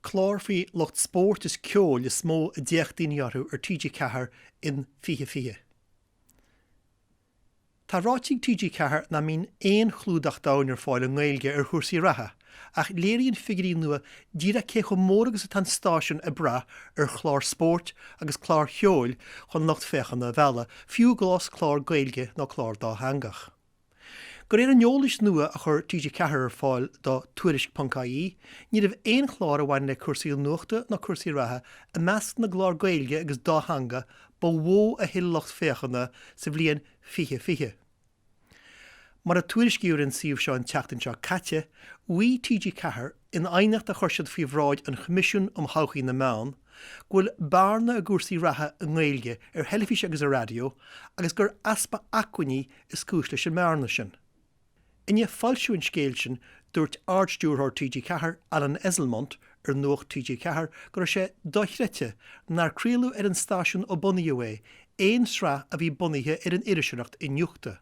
Cláir faoi lucht spóirt is ceoil is mó a d'fhéach daoine orthu ar TG4 in 2020. Tá ráite ag TG4 nach mbíonn aon chlúdach domhain ar fáil i nGaeilge ar chúrsaí reatha, ach léiríonn figiúirí nua díreach cé chomh mór agus atá an stáisiún ag brath ar chláir spóirt agus cláir cheoil chun lucht féachana a mhealladh, fiú i gcás clár Gaeilge nó clár dátheangach. De réir an eolais nua a chuir TG4 ar fáil do Tuairisc.ie, ní raibh aon chlár a bhain le cúrsaí nuachta ná cúrsaí reatha i measc na gclár Gaeilge agus dátheangach ba mhó a thuill lucht féachana sa bhliain 2020. Mar a tuairiscíodh ar an suíomh seo an tseachtain seo caite, mhaígh TG4 in aighneacht a chuir siad faoi bhráid an Choimisiúin um Thodhchaí na Meán, go bhfuil bearna i gcúrsaí reatha i nGaeilge ar theilifís agus ar raidió agus gur easpa acmhainní is cúis leis an mbearna sin. I ndiaidh foilsiú an scéil sin, dúirt Ard-Stiúrthóir TG4, Alan Esslemont, ar Nuacht TG4 go raibh sé dochreidte nár craoladh ar an stáisiún ó bunaíodh é aon sraith a bhí bunaithe ar an iriseoireacht iniúchta.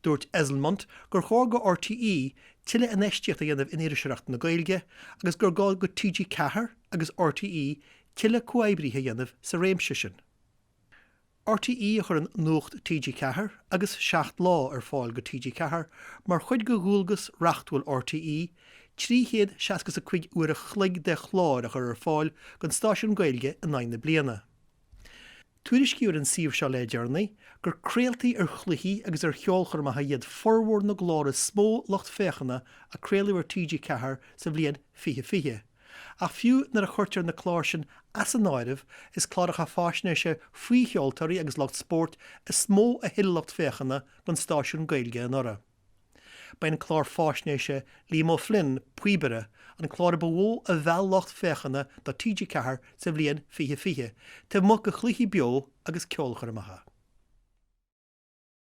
Dúirt Esslemont gur chóir go RTÉ tuilleadh infheistíocht a dhéanamh in iriseoireacht na Gaeilge agus gur gá go TG4 agus RTÉ tuilleadh comhoibrithe a dhéanamh sa réimse sin. RTÉ a chuireann Nuacht TG4 agus 7 Lá ar fáil go TG4 mar chuid de dhualgas reachtúil RTÉ 365 uair a chloig de chláir a chur ar fáil don stáisiún Gaeilge in aghaidh na bliana. Tuairiscíodh ar an suíomh seo le deireanaí gur craoltaí ar chluichí agus ar cheolchoirmeacha iad formhór na gclár is mó lucht féachana a craoladh ar TG4 sa bhliain 2020. Ach fiú nuair a chuirtear na cláir sin as an áireamh, is cláracha faisnéise faoi cheoltóirí agus lucht spóirt is mó a thuill lucht féachana don stáisiún Gaeilge anuraidh. Ba é an clár faisnéise Liam O'Flynn, Píobaire, an clár a ba mhó a mheall lucht féachana do TG4 sa bhliain 2020, taobh amuigh de chluichí beo agus ceolchoirmeacha.